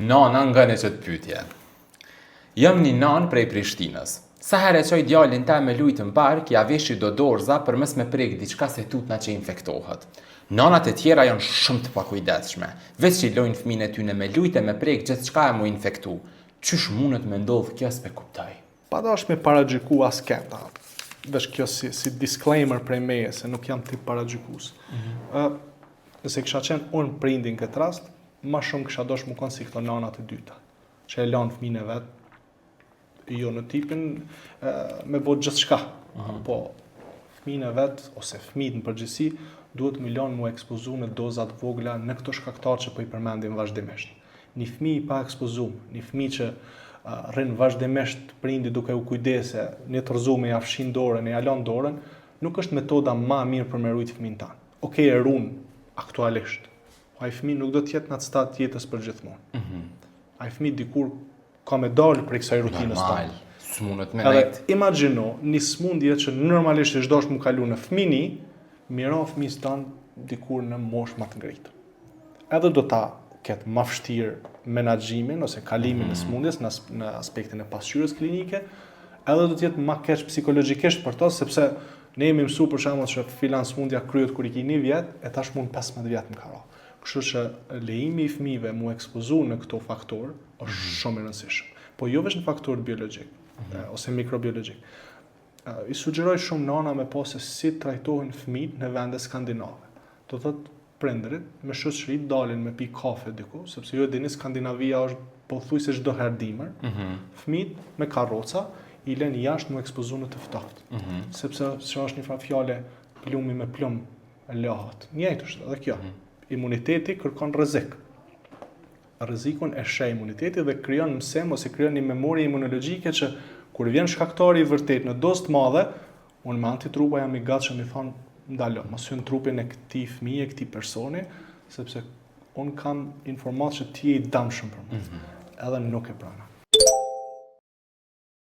Nana ngoni qët pyetje. Jam një nanë prej Prishtinës. Sa herë e çoj djalin tem me lujt në park, ja veshi do dorza për mos me prek diçka se tutna që infektohet. Nanat e tjera janë shumë të pakujdesshme, veç i lojnë fëmijën e tyne me lujt e me prek gjithçka e mu infektu. Qysh mundet me ndodh kjo s'pe kuptoj. Pa dash me paragjyku askend, veç kjo si, si disclaimer prej meje, se nuk jam tip paragjykus. Mm -hmm. uh, nëse kisha qenë unë prindi në këtë rast, ma shumë kisha dosh mu konë si këto nanat e dyta, që e lanë fëmijën e vet, jo në tipin e, me bo gjithçka, mm -hmm. po fëmijën e vet, ose fëmijët në përgjithësi, duhet me lanë mu ekspozu në doza të vogla në këto shkaktar që po i përmendim vazhdimisht. Një fëmijë i pa ekspozum, një fëmijë që rrin vazhdimisht prindi duke u kujdese, një të rrëzume ja fshin dorën, e ja lan dorën, nuk është metoda ma e mirë për me rujt fëmijën tan. Okej, e run aktualisht, po ai fëmijë nuk do të jetë në atë stad të jetës për gjithmonë. Mm -hmm. Ai fëmijë dikur ka me dalë prej kësaj rutinës Normal, s'mundet me Edhe nejt. imagjino një smundje që normalisht është dashur mu kalu në fëmini, me i ra fëmijës tan dikur në moshë më të ngritur. Edhe do ta ketë më vështirë menaxhimin ose kalimin mm -hmm. e smundjes në, në aspektin e pasqyrës klinike, edhe do të jetë më keq psikologjikisht për to sepse ne jemi mësuar për shembull që filan smundja kryet kur i ki një vjet, e tash mund 15 vjet më ka ra. Kështu që lejimi i fëmijëve mu ekspozu në këto faktorë është mm -hmm. shumë i rëndësishëm. Po jo veç në faktorët biologjik mm -hmm. ose mikrobiologjik. I sugjeroj shumë nana me pa se si trajtohen fëmijët në vende skandinave. Do thotë prindërit me shoqëri dalin me pi kafe diku, sepse ju e dini Skandinavia është pothuajse çdo herë dimër. Mm -hmm. Fëmijët me karroca i lënë jashtë mu ekspozu në të ftohtë. Mm -hmm. Sepse që është një farë fjale plumi me plum lahat. Njëjtë është edhe kjo. Mm -hmm. Imuniteti kërkon rrezik. Rrezikun e sheh imuniteti dhe krijon mësim ose krijon një memorie imunologjike që kur vjen shkaktari i vërtet në dozë të madhe, unë me antitrupa jam i gatshëm i thonë ndalo, mos hyn trupin e këtij fëmije, këtij personi, sepse unë kam informatë që ti je i dëmshëm për mua. Mm -hmm. Edhe nuk e pranoj.